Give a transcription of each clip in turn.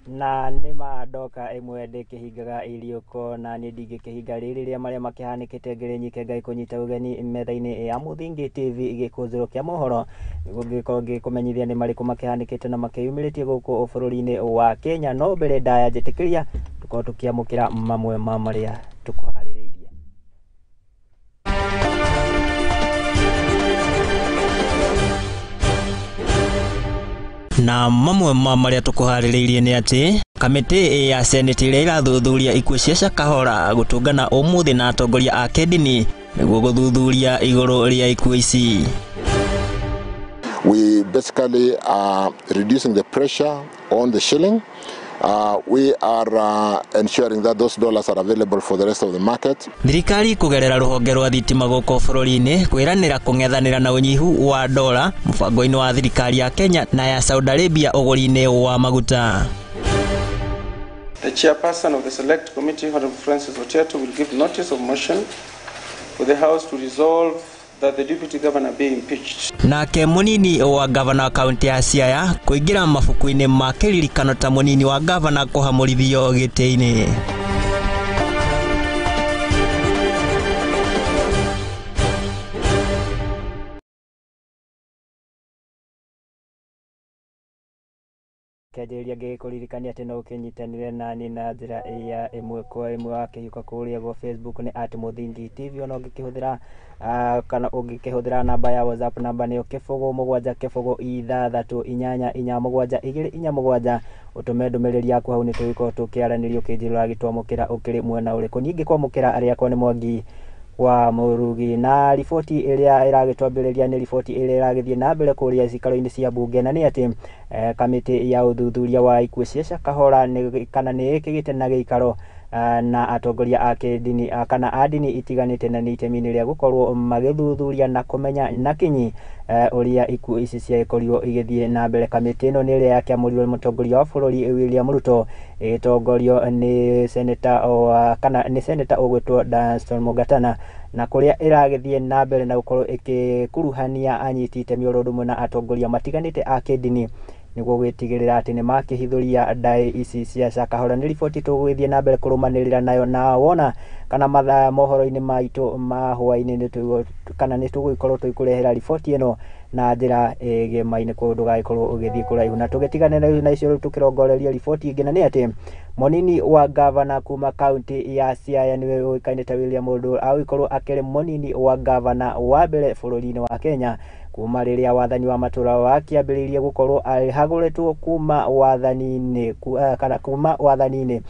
Na nĩma ndoka ĩmwe ndĩkĩhingaga iriũko na niĩ ndingĩkĩhinga rĩrĩ rĩa marĩa makĩhanĩkĩte ngĩrĩ nyike Ngai kũnyita ũgeni metha-inĩ ya Mũthingi TV gĩkũnzũro kĩa mohoro nĩguo ngĩkorwo ngĩkũmenyithia nĩ marĩkũ makĩhanĩkĩte na makĩyumĩrĩtie gũkũ bũrũri-inĩ wa Kenya. No mbere ndaya njĩtĩkĩria tũkorwo tũkĩamũkĩra mamwe ma marĩa tũkũharĩrĩirie. Na mamwe ma marĩa tũkũharĩrĩirie nĩ atĩ kamĩtĩ ya Senate ĩrĩa ĩrathuthuria ikuũ cia Shakahola gũtũngana ũmũthĩ na atongoria a kĩndini nĩguo gũthuthuria igũrũ rĩa ikuũ ici. We basically are reducing the pressure on the shilling. We are ensuring that those dollars are available for the rest of the market. Thirikari kũgerera rũhonge rwa thitima gũkũ bũrũri-inĩ kwĩranĩra kũng'ethanĩra na ũnyihu wa dola mũbango-inĩ wa thirikari ya Kenya na ya Saudi Arabia ũgũri-inĩ wa maguta. The chairperson of the Select Committee, Honorable Francis Otiato, will give notice of motion for the House to resolve that the Deputy Governor be impeached. Nake munini wa gavana wa kaunti ya Siaya kuingira mabuku-inĩ ma kĩririkano ta munini wa gavana kũhamũrithio gĩtĩ-inĩ. Kĩanjĩrĩria ngĩkũririkania atĩ no ũkĩnyitanĩre nani na njĩra ya ĩmwe kwa ĩmwe wakĩhiũka kũrĩa gwa Facebook nĩ @Mũthingi TV, ona ũngĩkĩhũthĩra kana ũngĩkĩhũthĩra namba ya WhatsApp namba nĩyo 0 7 0 6 8 8 7 2 4 7 ũtũme ndũmĩrĩri yaku hau nĩ tũgĩkorwo tũkĩaranĩria ũkĩnjĩra ũragĩtwamũkĩra ũkĩrĩ mwena ũrĩkũ. Niĩ ngĩkwamũkĩra arĩa akwa nĩ Mwangi wa Mũrugi. Na riboti ĩrĩa ĩragĩtwambĩrĩria nĩ riboti ĩrĩa ĩragĩthiĩ na mbere kũrĩa cikaro-inĩ cia bunge, na nĩ atĩ kamĩtĩ ya ũthuthuria wa ikuũ cia Shakahola kana nĩ ĩkĩgĩte na gĩikaro na atongoria a kĩndini kana a ndini itiganĩte, na nĩ itemi-inĩ rĩa gũkorwo magĩthuthuria na kũmenya na kinyi ũrĩa ikuũ ici ciagĩkorirwo igĩthiĩ na mbere. Kamĩtĩ ĩno nĩ ĩrĩa yakĩamũrirwo nĩ mũtongoria wa bũrũri William Ruto ĩgĩtongorio nĩ seneta kana nĩ seneta ũgwĩtwo Danstan Mungatana, na kũrĩa ĩragĩthiĩ na mbere na gũkorwo ĩgĩkuruhania anyiti itemi oro ũndũ ũmwe na atongoria matiganĩte a kĩndini nĩguo gwĩtigĩrĩra atĩ nĩ makĩhithũria ndaĩ ici cia Shakahola. Nĩ riboti tũgũgĩthiĩ na mbere kũrũmanĩrĩra nayo, na wona kana mathaa mohoro-inĩ maitũ ma hwaĩ-inĩ kana nĩ tũgũgĩkorwo tũgĩkũrehera riboti ĩno na njĩra ĩgemaine kũndũ ndũgagĩkorwo ũgĩthiĩ kũraihu. Na tũgĩtigane na icio tũkĩrongoreria riboti ĩngĩ, na nĩ atĩ mũnini wa gavana kuma kaunti ya Siaya nĩwe ũĩkaine ta William Oduor agũgĩkorwo akĩrĩ mũnini wa gavana wa mbere bũrũri-inĩ wa Kenya kuma rĩrĩa wathani wa matũra wakĩambĩrĩirie gũkorwo ahagũrĩtwo kuma wathani-inĩ kana kuma wathani-inĩ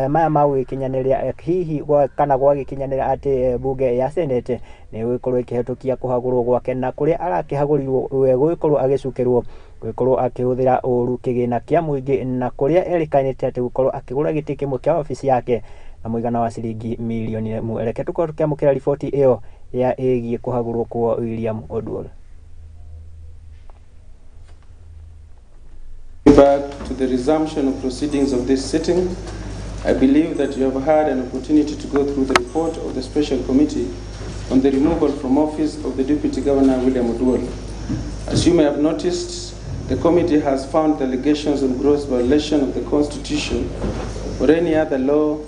maya magũgĩkinyanĩria hihi kana gwagĩkinyanĩra atĩ bunge ya Senate nĩ gũgĩkorwo ĩkĩhetũkia kũhagũrwo gwake, na kũrĩa arakĩhagũrirwo we gũgĩkorwo agĩcukĩrwo gũgĩkorwo akĩhũthĩra ũru kĩgĩna kĩa mũingĩ, na kũrĩa erĩkanĩte atĩ gũkorwo akĩgũra gĩtĩ kĩmwe kĩa wabici yake na mũigana wa ciringi mirioni 1. Reke tũkorwo tũkĩamũkĩra riboti ĩyo ya ĩgiĩ kũhagũrwo kwa William Oduor. Back to the resumption of proceedings of this sitting, I believe that you have had an opportunity to go through the report of the Special Committee on the removal from office of the Deputy Governor William Oduor. As you may have noticed, the committee has found the allegations on gross violation of the Constitution or any other law,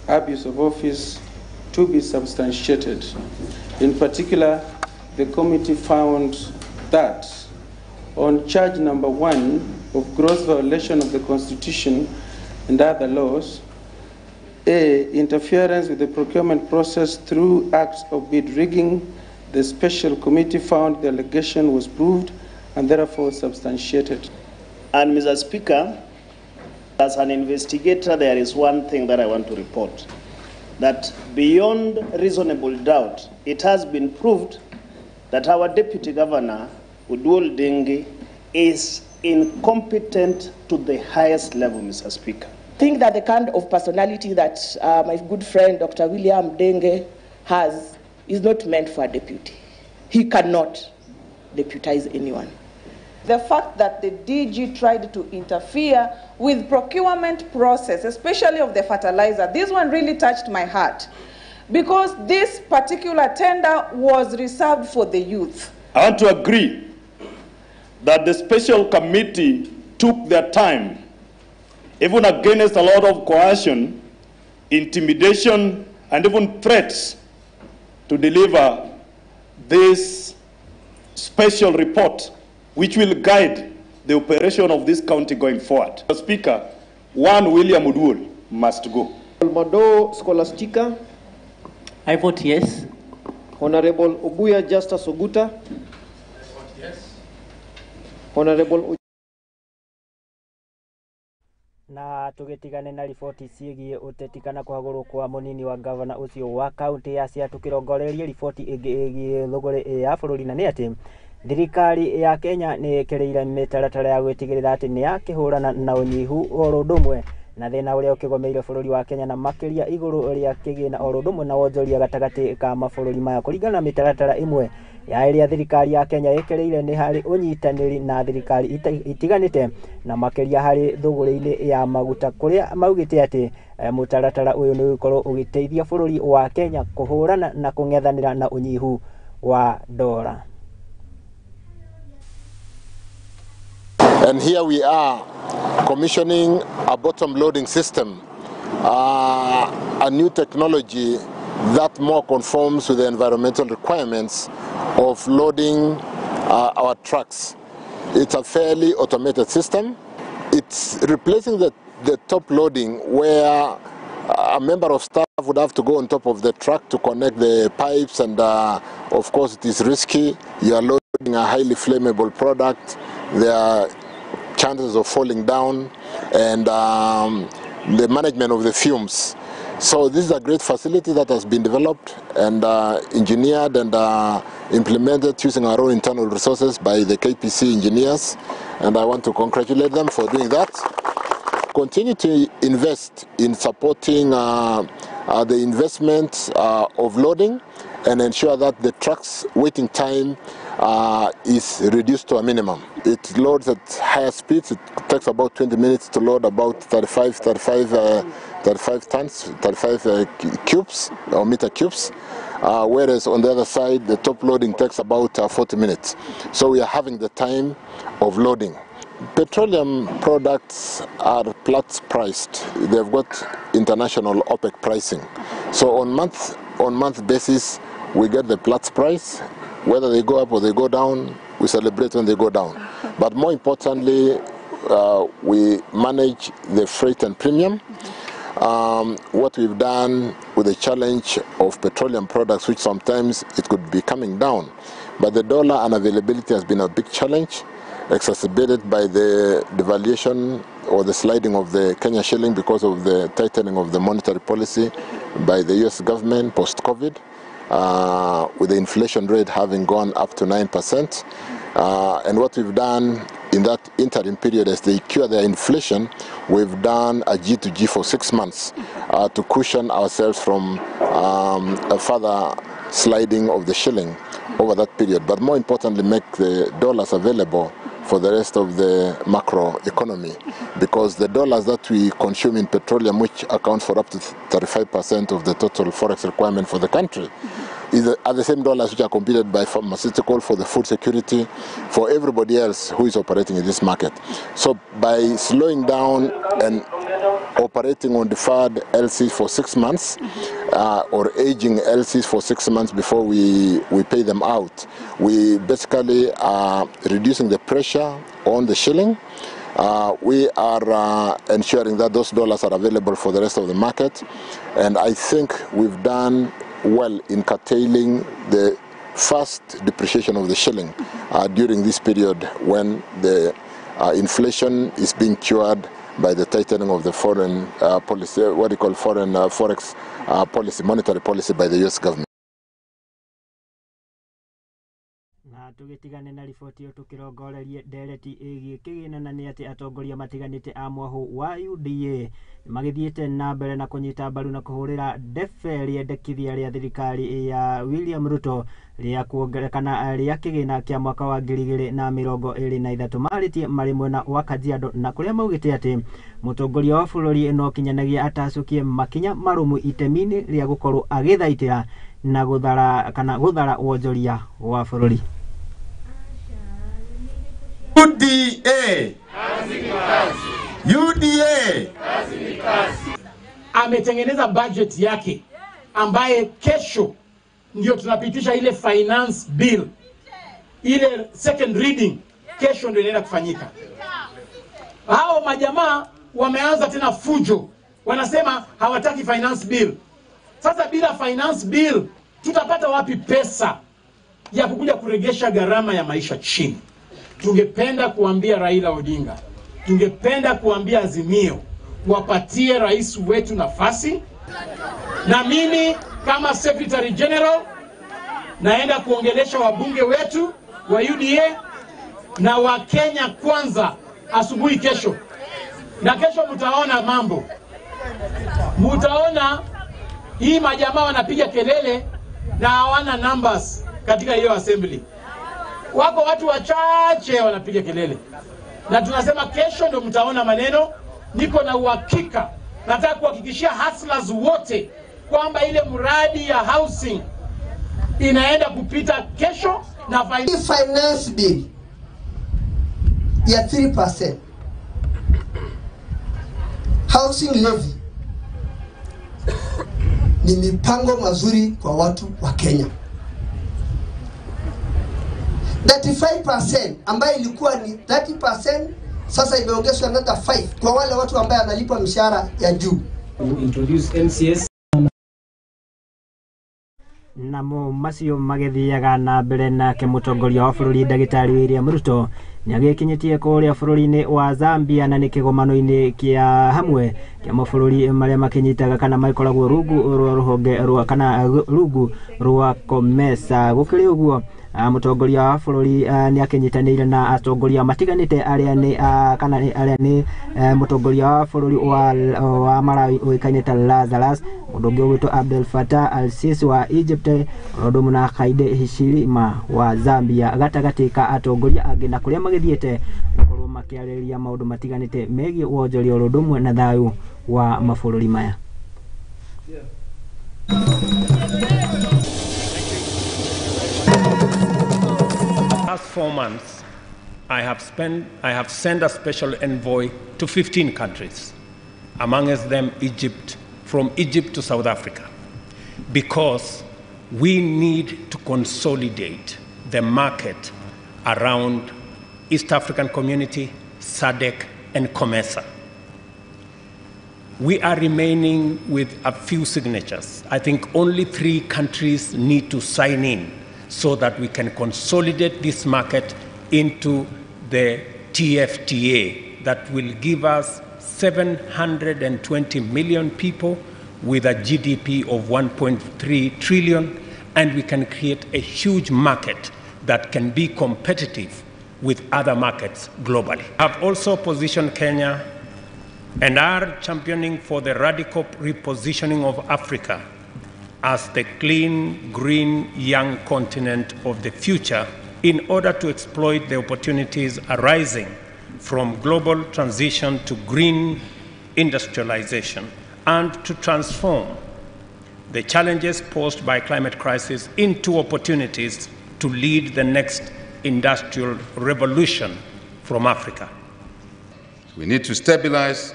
abuse of office, to be substantiated. In particular, the committee found that on charge number 1 of gross violation of the Constitution and other laws, A, interference with the procurement process through acts of bid rigging, the Special Committee found the allegation was proved and therefore substantiated. And Mr. Speaker, as an investigator, there is one thing that I want to report, that beyond reasonable doubt, it has been proved that our Deputy Governor, Oduol Dengi, is incompetent to the highest level, Mr. Speaker. I think that the kind of personality that my good friend Dr. William Denge has is not meant for a deputy. He cannot deputize anyone. The fact that the DG tried to interfere with procurement process, especially of the fertilizer, this one really touched my heart, because this particular tender was reserved for the youth. I want to agree that the special committee took their time Even against a lot of coercion, intimidation, and even threats to deliver this special report, which will guide the operation of this county going forward. Mr. Speaker, one William Oduol must go. Mado Scholastica. I vote yes. Honorable Obuya Justus Oguta. I vote yes. Honorable na tugitigane na riboti ciĩgiĩ ũteti kana kũhagũrwo kwa mũnini wa gavana ũcio wa kaunti ya Siaya tũkĩrongoreria riboti ĩngĩ ĩgiĩ thũgũrĩ ya bũrũri na nĩ atĩ thirikari ya Kenya nĩ ĩkĩrĩire mĩtaratara ya gwĩtigĩrĩra atĩ nĩ yakĩhũrana na ũnyihu oro ũndũ ũmwe na thĩna ũrĩa ũkĩgomeire bũrũri wa Kenya na makĩria igũrũ rĩa kĩgĩna oro ũndũ ũmwe na wonjoria gatagatĩ ka mabũrũri maya kũringana na mĩtaratara ĩmwe ya ĩrĩa thirikari ya Kenya ĩkĩrĩire nĩ harĩ ũnyitanĩri na thirikari itiganĩte na makĩria harĩ thũgũrĩ-inĩ ya maguta kũrĩa maugĩte atĩ mũtaratara ũyũ nĩ ũgũkorwo ũgĩteithia bũrũri wa Kenya kũhũrana na kũng'ethanĩra na ũnyihu wa ndora. And here we are commissioning a bottom loading system, a new technology that more conforms with the environmental requirements of loading our trucks. It's a fairly automated system. It's replacing the top loading where a member of staff would have to go on top of the truck to connect the pipes, and of course it is risky. You are loading a highly flammable product. There are chances of falling down, and the management of the fumes. So this is a great facility that has been developed and engineered and implemented using our own internal resources by the KPC engineers, and I want to congratulate them for doing that. Continue to invest in supporting the investment of loading and ensure that the truck's waiting time is reduced to a minimum. It loads at higher speeds. It takes about 20 minutes to load about 35 tons, 35 cubes or meter cubes, whereas on the other side, the top loading takes about 40 minutes. So we are having the time of loading. Petroleum products are Platts priced. They've got international OPEC pricing. So on month basis, we get the Platts price. Whether they go up or they go down, we celebrate when they go down. But more importantly, we manage the freight and premium. What we've done with the challenge of petroleum products, which sometimes it could be coming down, but the dollar unavailability has been a big challenge, exacerbated by the devaluation or the sliding of the Kenya shilling because of the tightening of the monetary policy by the US government post-COVID, with the inflation rate having gone up to 9%. And what we've done in that interim period as they cure their inflation, we've done a G2G for 6 months to cushion ourselves from a further sliding of the shilling over that period, but more importantly, make the dollars available for the rest of the macro economy, because the dollars that we consume in petroleum, which accounts for up to 35% of the total forex requirement for the country, are the same dollars which are competed by pharmaceutical, for the food security, for everybody else who is operating in this market. So by slowing down and operating on deferred LCs for 6 months, or aging LCs for 6 months before we pay them out, we basically are reducing the pressure on the shilling. We are ensuring that those dollars are available for the rest of the market, and I think we've done well in curtailing the fast depreciation of the shilling during this period when the inflation is being cured by the tightening of the foreign policy, what you call foreign forex policy, monetary policy by the US government. Na tugitigane na riboti iyo tukirongorerie ndereti igie kigina na ni ati atongoria matiganite a mwahu wa UDA magithiite na mbere na kunyita mbaru na kuhurira ndefe riendekithia ria thirikari ya William Ruto ria kuongerekana ria kigina kia mwaka wa 2023 maritie mari mwena wa Kajiado na kuria maugite ati mutongoria wa bururi no kinyanagia atacukie makinya marumu itemi-ini ria gukorwo agithaitira na guthara kana guthara wonjoria wa bururi. UDA. UDA ametengeneza budget yake ambaye kesho ndio tunapitisha ile finance bill, ile second reading kesho ndio inaenda kufanyika. Hao majamaa wameanza tena fujo, wanasema hawataki finance bill. Sasa bila finance bill tutapata wapi pesa ya kukuja kuregesha gharama ya maisha chini? Tungependa kuambia Raila Odinga, tungependa kuambia Azimio, wapatie rais wetu nafasi. Na mimi kama Secretary General naenda kuongelesha wabunge wetu wa UDA na wa Kenya Kwanza asubuhi kesho. Na kesho mtaona mambo, mtaona hii majamaa wanapiga kelele na hawana numbers katika hiyo assembly. Wako watu wachache wanapiga kelele, na tunasema kesho ndio mtaona maneno. Niko na uhakika, nataka kuhakikishia hustlers wote kwamba ile mradi ya housing inaenda kupita kesho. Na finance bill ya 3%, housing levy ni mipango mazuri kwa watu wa Kenya. 35% ambayo ilikuwa ni 30% sasa imeongezwa another 5 kwa wale watu ambao wanalipwa mishahara ya juu. Introduce MCS. Namo macio magithiaga na mbere nake mutongoria wa bururi ndagitari William Ruto nĩagĩkinyĩtie kũrĩa bũrũri-inĩ wa Zambia na nĩ kĩgomano-inĩ kĩa hamwe kĩa mabũrũri marĩa makĩnyitaga kana makoragwo rungu rwa rũhonge rwa kana rungu rwa COMESA. Gũkĩrĩ ũguo mũtongoria wa bũrũri nĩakĩnyitanĩire na atongoria matiganĩte arĩa nĩ kana arĩa nĩ mũtongoria wa bũrũri wa Malawi ũĩkaine ta Lazarus, mũndũ ũngĩ ũgwĩtwo Abdel Fattah al-Sisi wa Egypt, ũndũ ũmwe na Hakainde Hichilema wa Zambia, gatagatĩ ka atongoria angĩ, na kũrĩa magĩthiĩte gũkorwo makĩarĩrĩria maũndũ matiganĩte megiĩ wonjoria ũndũ ũmwe na thayũ wa mabũrũri maya. Last 4 months, I have sent a special envoy to 15 countries, amongst them Egypt, from Egypt to South Africa, because we need to consolidate the market around East African Community, SADC, and COMESA. We are remaining with a few signatures. I think only 3 countries need to sign in so that we can consolidate this market into the TFTA that will give us 720 million people with a GDP of 1.3 trillion, and we can create a huge market that can be competitive with other markets globally. I've also positioned Kenya and are championing for the radical repositioning of Africa as the clean, green, young continent of the future in order to exploit the opportunities arising from global transition to green industrialization and to transform the challenges posed by climate crisis into opportunities to lead the next industrial revolution from Africa. We need to stabilize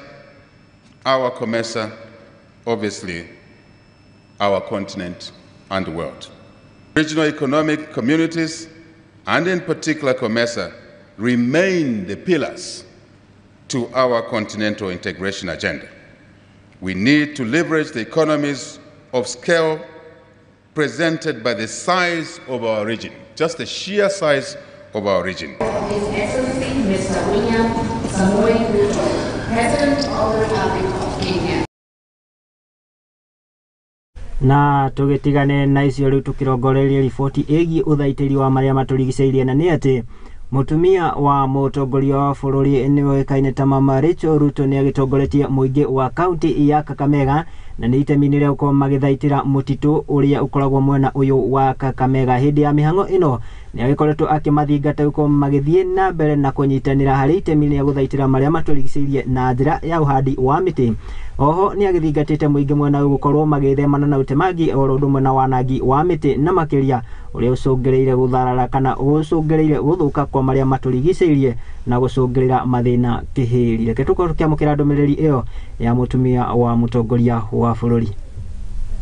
our COMESA, obviously, our continent and the world. Regional economic communities, and in particular COMESA, remain the pillars to our continental integration agenda. We need to leverage the economies of scale presented by the size of our region, just the sheer size of our region. His Excellency Mr. William Samoei Ruto, President of the Republic of Kenya. Na tugitigane na icio riu tukirongoreria riboti ĩgiĩ ũthaitĩri wa marĩa matũrigicĩirie, na nĩ atĩ mũtumia wa mũtongoria wa bũrũri nĩoĩkaine ta Mama Rachel Ruto nĩagĩtongoretie mũingĩ wa kaunti ya Kakamega, na nĩ itemi-inĩ rĩa gũkorwo magĩthaitĩra mũtitũ ũrĩa ũkoragwo mwena ũyũ wa Kakamega. Hĩndĩ ya mĩhang'o ĩno Nĩ agĩkoretwo akĩmathingata gũkorwo magĩthiĩ na mbere na kũnyitanĩra harĩ itemi rĩa gũthaitĩra marĩa matũrigicĩirie na njĩra ya ũhandi wa mĩtĩ. Oho nĩ agĩthingatĩte mũingĩ mwena ũyũ gũkorwo magĩthemana na ũtemangi oro ũndũ ũmwe na wanangi wa mĩtĩ na makĩria ũrĩa ũcũngĩrĩire gũtharara kana ũcũngĩrĩire gũthũka kwa marĩa matũrigicĩirie na gũcũngĩrĩra mathĩna kĩhĩri. Reke tũkorwo tũkĩamũkĩra ndũmĩrĩri ĩyo ya mũtumia wa mũtongoria wa bũrũri.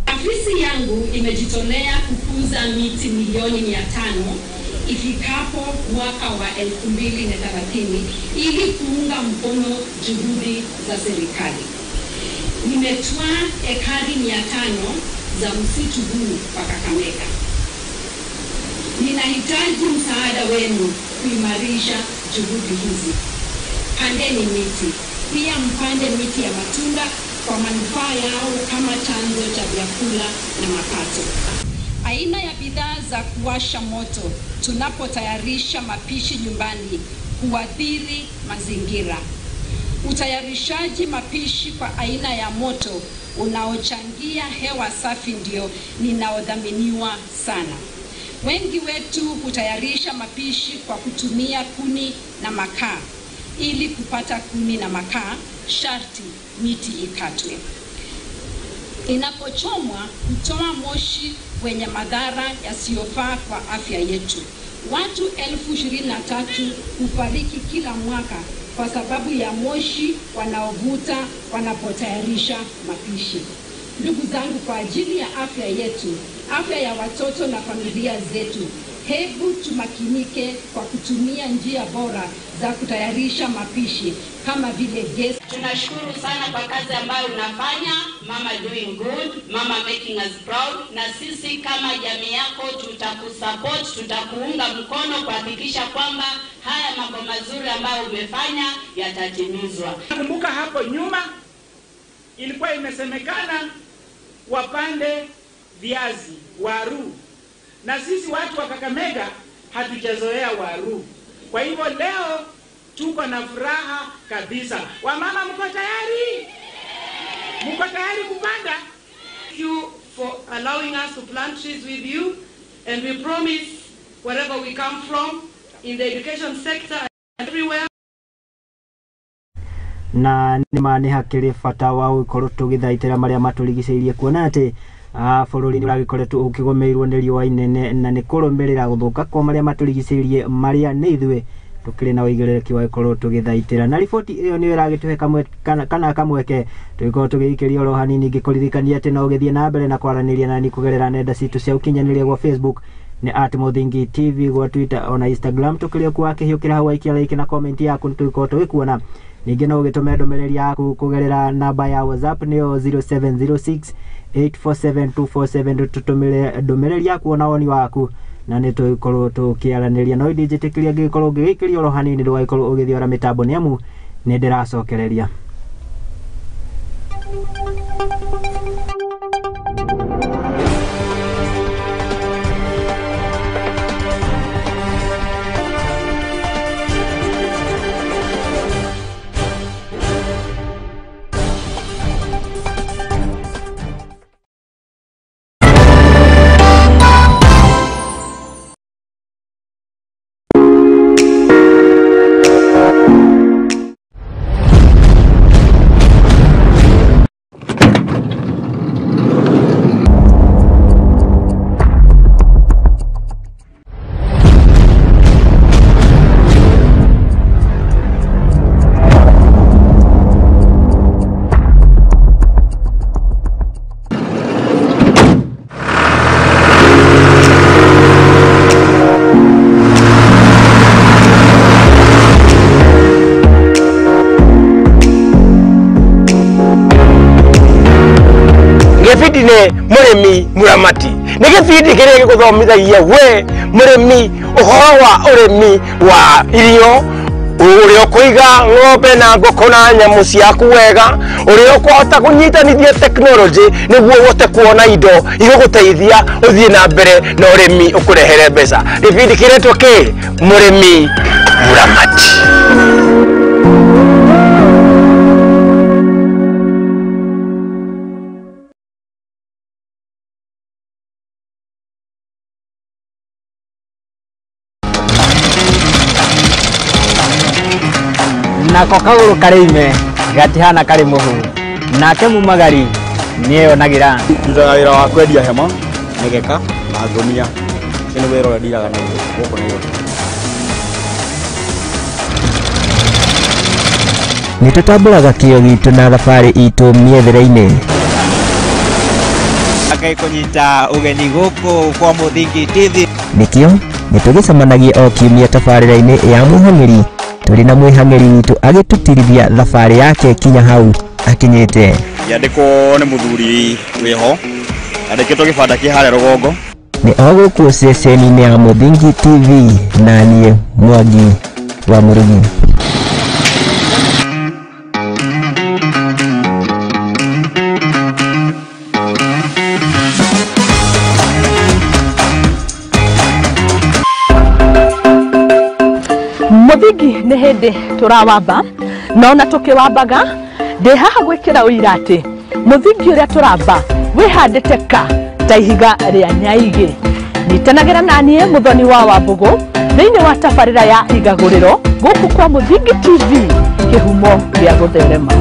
Afisi yangu imejitolea kukuza miti milioni 500 ifikapo mwaka wa 2030 ili kuunga mkono juhudi za serikali. Nimetwaa ekari 500 za msitu huu wa Kakamega. Ninahitaji msaada wenu kuimarisha juhudi hizi. Pandeni miti, pia mpande miti ya matunda kwa manufaa yao kama chanzo cha vyakula na mapato. Aina ya bidhaa za kuwasha moto tunapotayarisha mapishi nyumbani huathiri mazingira. Utayarishaji mapishi kwa aina ya moto unaochangia hewa safi ndio ninaodhaminiwa sana. Wengi wetu hutayarisha mapishi kwa kutumia kuni na makaa. Ili kupata kuni na makaa, sharti miti ikatwe. Inapochomwa hutoa moshi wenye madhara yasiyofaa kwa afya yetu. Watu 23,000 hufariki kila mwaka kwa sababu ya moshi wanaovuta wanapotayarisha mapishi. Ndugu zangu, kwa ajili ya afya yetu, afya ya watoto na familia zetu, hebu tumakinike kwa kutumia njia bora za kutayarisha mapishi kama vile gesi. Tunashukuru sana kwa kazi ambayo unafanya, mama doing good, mama making us proud, na sisi kama jamii yako tutakusupport, tutakuunga mkono kuhakikisha kwamba haya mambo mazuri ambayo umefanya yatatimizwa. Kumbuka hapo nyuma ilikuwa imesemekana wapande viazi, waru, na sisi watu wa Kakamega hatujazoea waru. Kwa hivyo leo tuko na furaha kabisa. Wamama, mko tayari? Mko tayari kupanda? Thank you for allowing us to plant trees with you, and we promise wherever we come from in the education sector and everywhere. Na nĩ nĩ hakĩrĩ bata wa gũkorwo tũgĩthaitĩra marĩa matũrigicĩirie kuona atĩ bũrũri nĩ ũragĩkoretwo ũkĩgũmĩirwo nĩ riũa inene na nĩ kũrũmĩrĩra gũthũka kwa marĩa matũrigicĩirie marĩa nĩ ithuĩ tũkĩrĩ na ũigĩrĩrĩki wa gũkorwo tũgĩthaitĩra. Na riboti ĩyo nĩyo ĩragĩtũhe kana kamweke tũgĩkorwo tũgĩikĩria oro hanini ngĩkũririkania atĩ no ũgĩthiĩ na mbere na kwaranĩria nani kũgerera nenda citũ cia ũkinyanĩria gwa Facebook nĩ @Muthingi TV, gwa Twitter ona Instagram tũkĩrĩ okuo wakĩhiũkĩra hau waikia like na comment yaku nĩtũgĩkorwo tũgĩkuona. Ningĩ no ũgĩtũme ndũmĩrĩri yaku kũgerera namba ya WhatsApp nĩyo 0706 847 247 tũtũmĩre ndũmĩrĩri yaku ona woni waku na nĩ tũgĩkorwo tũkĩaranĩria. No ndinjĩtĩkĩria ngĩgĩkorwo ngĩgĩikĩria oro hanini ndũgagĩkorwo ũgĩthiora mĩtambo nĩ amu nĩ ndĩracokereria. Gĩbindi nĩ mũrĩmi mũramati. Nĩ gĩbindi kĩrĩa gĩgũthomithagia we mũrĩmi ũhoro wa ũrĩmi wa irio, ũrĩa ũkũiga ng'ombe na ngũkũ na nyamũ ciaku wega, ũrĩa ũkũhota kũnyitanithia tekinoronjĩ nĩguo ũhote kuona indo igũgũteithia ũthiĩ na mbere na ũrĩmi ũkũrehere mbeca. Gĩbindi kĩretwo kĩ? Mũrĩmi mũramati. Nako kagũrũ karĩ ime gatihana karĩ mũhu, nake mumagari nĩeyonagĩra. Ndutaga wĩra wa kwendia hema, mĩgeka na ngũnia. Ũcio nĩ wĩra ũrĩa ndiraga naguo gũkũ Nairobi. Nĩ tũtambũraga kĩo gitũ na thabarĩ itũ mĩethere-inĩ. Ngai kũnyita ũgeni gũkũ kwa Mũthingi TV. Nĩkĩo nĩtũgĩcemanagia o kiumia tabarĩra-inĩ ya Mwĩhang'ĩri, tũrĩ na mwĩhang'ĩri witũ agĩtũtirithia thabarĩ yake kinya hau akinyĩte. Ngĩandĩkwo nĩ mũthuri wĩho, andĩkĩtwo gĩbanda kĩ harĩa rũgongo. Nĩ o gũkũ ceceni-inĩ ya Mũthingi TV, na niĩ Mwangi wa Mũrũgi. Mũthingi nĩ hĩndĩ tũrawamba, na ona tũkĩwambaga ndĩ haha gwĩkĩra ũira atĩ mũthingi ũrĩa tũramba wĩhandĩte ka ta ihiga rĩa nyaigĩ. Nyitanagĩra na niĩ Mũthoni wa Wambũgũ thĩinĩ wa tabarĩra ya Igagũrĩro gũkũ kwa Mũthingi TV, kĩhumo gĩa gũtherema.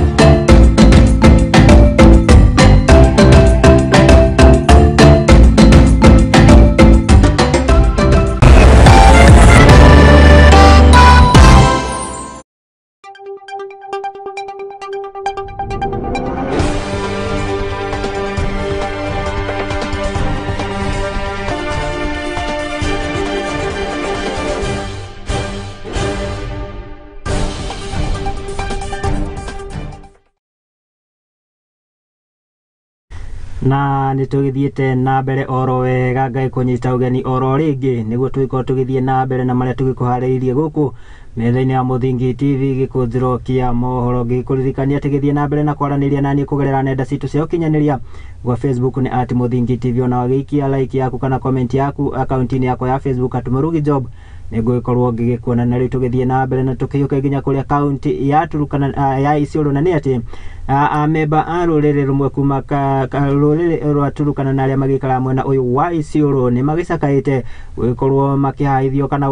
Na nĩ tũgĩthiĩte na mbere oro wega, Ngai kũnyita ũgeni oro rĩngĩ nĩguo tũgĩkorwo tũgĩthiĩ na mbere na marĩa tũgĩkũharĩirie gũkũ metha-inĩ ya Mũthingi TV, gĩkũnjĩro kĩa mohoro. Ngĩkũririkania atĩ gĩthiĩ na mbere na kwaranĩria naniĩ kũgerera nenda citũ cia ũkinyanĩria gwa Facebook nĩ at Mũthingi TV, ona wagĩikia like yaku kana comment yaku akaunti-inĩ yakwa ya Facebook at Mũrugi Job nĩngũgĩkorwo ngĩgĩkuona. Na rĩu tũgĩthiĩ na mbere na tũkĩhiũka nginya kũrĩa kaunti ya Turukana ya Isiolo, na nĩ atĩ amemba a rũrĩrĩ rũmwe kuma rũrĩrĩ rwa Turukana na arĩa magĩikaraga mwena ũyũ wa Isiolo nĩ magĩcakaĩte gũgĩkorwo makĩhaithio kana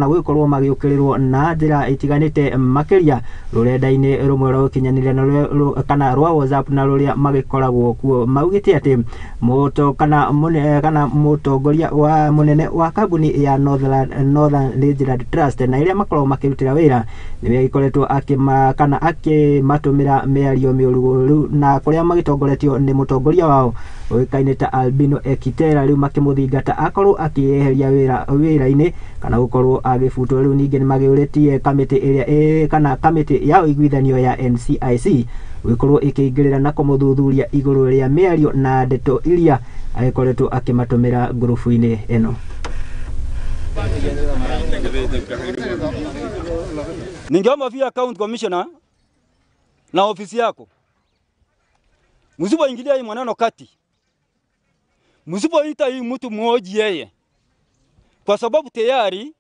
gũgĩkorwo magĩũkĩrĩrwo na njĩra itiganĩte makĩria rũrenda-inĩ rũmwe rwa ũkinyanĩria kana rwa WhatsApp na rũrĩa magĩkoragwo kuo. Maugĩte atĩ kana mũtongoria wa mũnene wa kambuni ya Northern Rangeland Trust na ĩrĩa makoragwo makĩrutĩra wĩra nĩwe agĩkoretwo kana akĩmatũmĩra mĩario mĩũru rĩu, na kũrĩa magĩtongoretio nĩ mũtongoria wao ũĩkaine ta Albino Ekitera, rĩu makĩmũthingata akorwo akĩeheria wĩra-inĩ kana gũkorwo agĩbutwo. Rĩu ningĩ nĩ magĩũrĩtie kamĩtĩ ĩrĩa kana kamĩtĩ ya ũiguithanio ya NCIC gũgĩkorwo ĩkĩingĩrĩra na kũmũthuthuria igũrũ rĩa mĩario na ndeto iria agĩkoretwo akĩmatũmĩra ngurubu-inĩ ĩno. Ningeomba pia county commissioner na ofisi yako, msipoingilia hii maneno kati, msipoita hii mtu mmoja yeye, kwa sababu tayari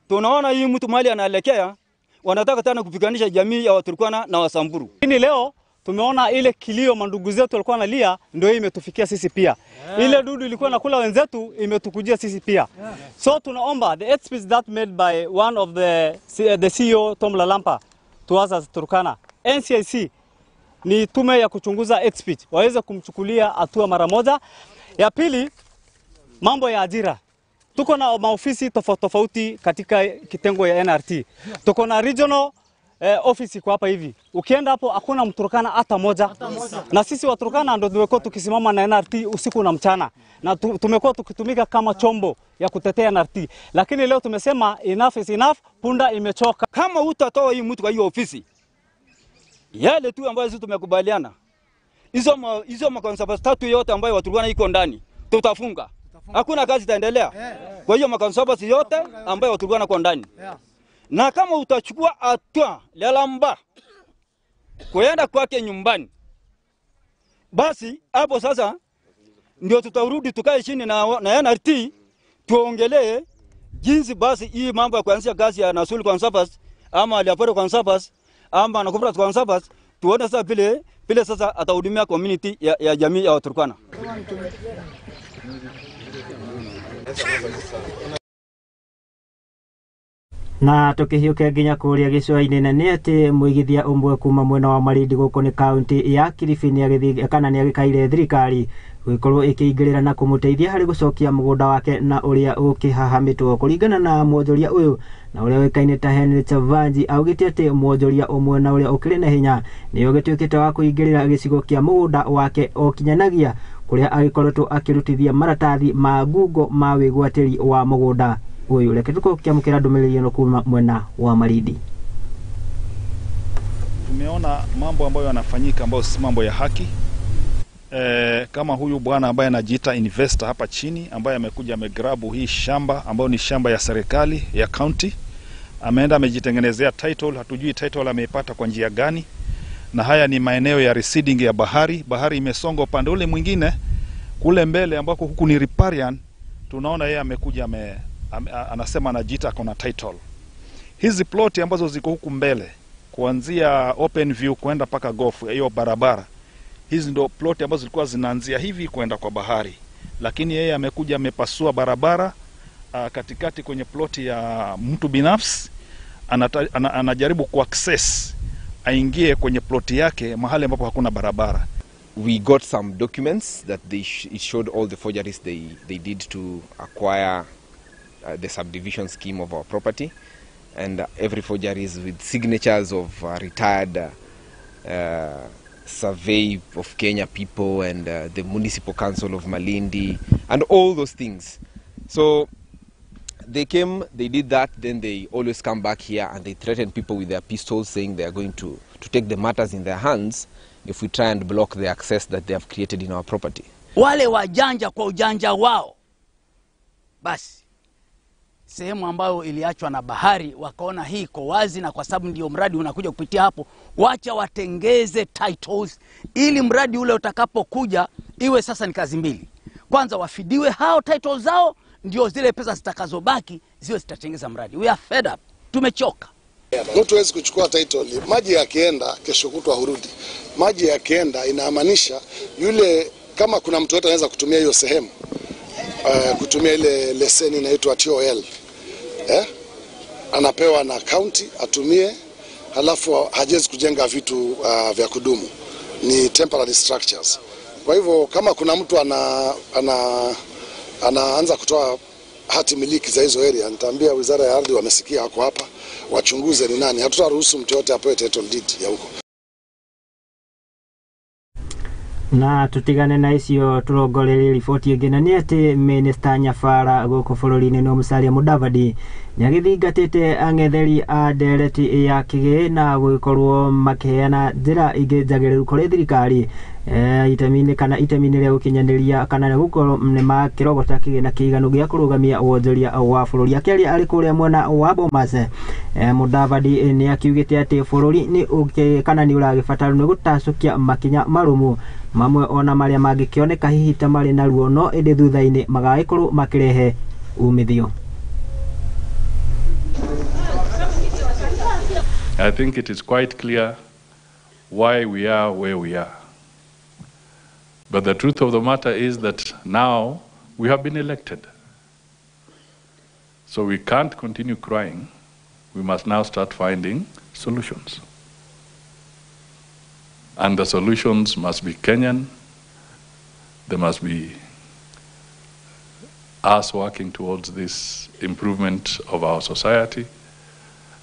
tunaona hii mtu mali anaelekea, wanataka tena kupiganisha jamii ya Waturkana na Wasamburu. Lakini leo tumeona ile kilio mandugu zetu walikuwa wanalia ndio imetufikia sisi pia. Ile dudu ilikuwa nakula wenzetu imetukujia sisi pia. So tunaomba the hate speech that made by one of the CEO Tom Lalampa to us as Turkana, NCIC ni tume ya kuchunguza hate speech, waweze kumchukulia hatua mara moja. Ya pili, mambo ya ajira. Tuko na maofisi tofauti tofauti katika kitengo ya NRT. Tuko na regional office kwa hapa hivi. Ukienda hapo hakuna Mturkana hata moja. Na sisi Waturkana ndio tumekuwa tukisimama na NRT usiku na mchana. Na tumekuwa tukitumika kama chombo ya kutetea NRT. Lakini leo tumesema enough is enough, punda imechoka. Kama hutatoa hii mtu kwa hiyo ofisi, yale tu ambayo sisi tumekubaliana, hizo makonservators tatu yote ambayo Waturkana iko ndani, tutafunga. Hakuna kazi itaendelea. Kwa hiyo makonservators yote ambayo Waturkana kwa ndani. Na kama utachukua hatua Lalamba kuenda kwake nyumbani, basi hapo sasa ndio tutarudi tukae chini na NRT tuongelee jinsi basi hii mambo ya kuanzia kazi ya Nasuli Conservers ama Liaporo Conservers ama Nakupra Conservers, tuone sasa vile sasa atahudumia community ya jamii ya Waturkana. Na tukihiuke nginya kuria gicua-inĩ na nĩ atĩ mũigithia ũmwe kuma mwena wa Malindi gũkũ nĩ kaunti ya Kilifi nĩ kana nĩ agĩkaire thirikari gũgĩkorwo ĩkĩingĩrĩra na kũmũteithia harĩ gũcokia mũgũnda wake na ũrĩa ũkĩhahamĩtwo. Kũringana na mwonjoria ũyũ na ũrĩa ũĩkaine ta Henry Chavanji, augĩte atĩ mwonjoria ũmwe na ũrĩa ũkĩrĩ na hinya nĩ ũgĩtuĩkĩte wa kũingĩrĩra gĩcigo kĩa mũgũnda wake o kinyanagia kũrĩa agĩkoretwo akĩrutithia maratathi ma ngungo ma wĩgwatĩri wa mũgũnda ũyũ. Reke tũkorwo tũkĩamũkĩra ndũmĩrĩri ĩno kuma mwena wa Malindi. Tumeona mambo ambayo yanafanyika ambayo si mambo ya haki. Kama huyu bwana ambaye anajiita investor hapa chini ambaye amekuja amegrabu hii shamba ambayo ni shamba ya serikali ya county, ameenda amejitengenezea title, hatujui title ameipata kwa njia gani. Na haya ni maeneo ya receding ya bahari. Bahari imesonga upande ule mwingine kule mbele ambako huku ni riparian. Tunaona yeye amekuja anasema anajiita akona title. Hizi ploti ambazo ziko huku mbele kuanzia open view kwenda paka golf hiyo barabara, hizi ndo ploti ambazo zilikuwa zinaanzia hivi kwenda kwa bahari, lakini yeye amekuja amepasua barabara katikati kwenye ploti ya mtu binafsi. Anajaribu ku access aingie kwenye ploti yake mahali ambapo hakuna barabara. We got some documents that it showed all the forgeries they did to acquire the subdivision scheme of our property, and every forgery is with signatures of retired Survey of Kenya people and the Municipal Council of Malindi and all those things. So they came, they did that, then they always come back here and they threaten people with their pistols, saying they are going to take the matters in their hands if we try and block the access that they have created in our property. Wale wajanja kwa ujanja wao, basi sehemu ambayo iliachwa na bahari wakaona hii iko wazi, na kwa sababu ndio mradi unakuja kupitia hapo, wacha watengeze titles ili mradi ule utakapokuja iwe sasa ni kazi mbili. Kwanza wafidiwe hao titles zao, ndio zile pesa zitakazobaki ziwe zitatengeza mradi. We are fed up. Tumechoka. Mtu hawezi kuchukua title. Maji yakienda kesho kutwa hurudi. Maji yakienda inamaanisha yule, kama kuna mtu yote anaweza kutumia hiyo sehemu, kutumia ile leseni inaitwa TOL, anapewa na county atumie, halafu hajezi kujenga vitu vya kudumu, ni temporary structures. Kwa hivyo kama kuna mtu anaanza kutoa hati miliki za hizo area, nitaambia Wizara ya Ardhi wamesikia wako hapa, wachunguze ni nani. Hatutaruhusu mtu yote apewe title deed ya huko. Na tutigane na icio turongorerie riboti ĩngĩ, na nĩ atĩ Minister Nyabara gũkũ bũrũri-inĩ no Musalia Mudavadi nĩagĩthingatĩte ang'etheri a ndereti ya kĩgĩ na gũgĩkorwo makĩheana njĩra ingĩ njagĩrĩru kũrĩ thirikari itemi-inĩ kana itemi-inĩ rĩa gũkinyanĩria kana gũkorwo nĩ makĩrogota kĩgĩna kĩiganu gĩa kũrũgamia wonjoria wa bũrũri. Akĩaria arĩ kũrĩa mwena wa Bomas, Mudavadi nĩ akiugĩte atĩ bũrũri nĩ ũngĩ kana nĩ ũragĩbatara nĩ gũtacũkia makinya marũmu mamwe ona marĩa mangĩkĩoneka hihi ta marĩ na ruo, no ĩndĩ thutha-inĩ magagĩkorwo makĩrehe umithio. I think it is quite clear why we are where we are. But the truth of the matter is that now we have been elected. So we can't continue crying. We must now start finding solutions. And the solutions must be Kenyan. They must be us working towards this improvement of our society.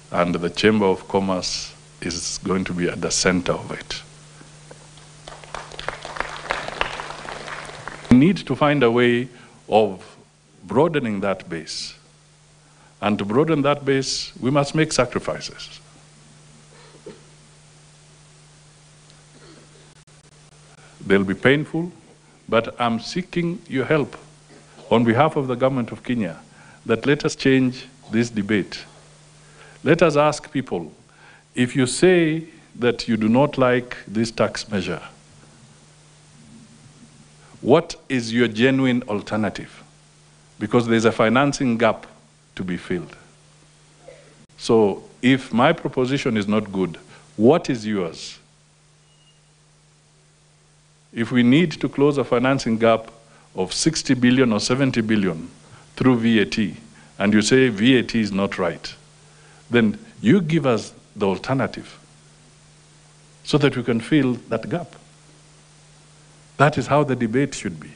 And the Chamber of Commerce is going to be at the center of it. We need to find a way of broadening that base. And to broaden that base, we must make sacrifices. They'll be painful, but I'm seeking your help on behalf of the government of Kenya that let us change this debate. Let us ask people, if you say that you do not like this tax measure, what is your genuine alternative? Because there's a financing gap to be filled. So if my proposition is not good, what is yours? If we need to close a financing gap of 60 billion or 70 billion through VAT, and you say VAT is not right, Then you give us the alternative so that we can fill that gap. That is how the debate should be.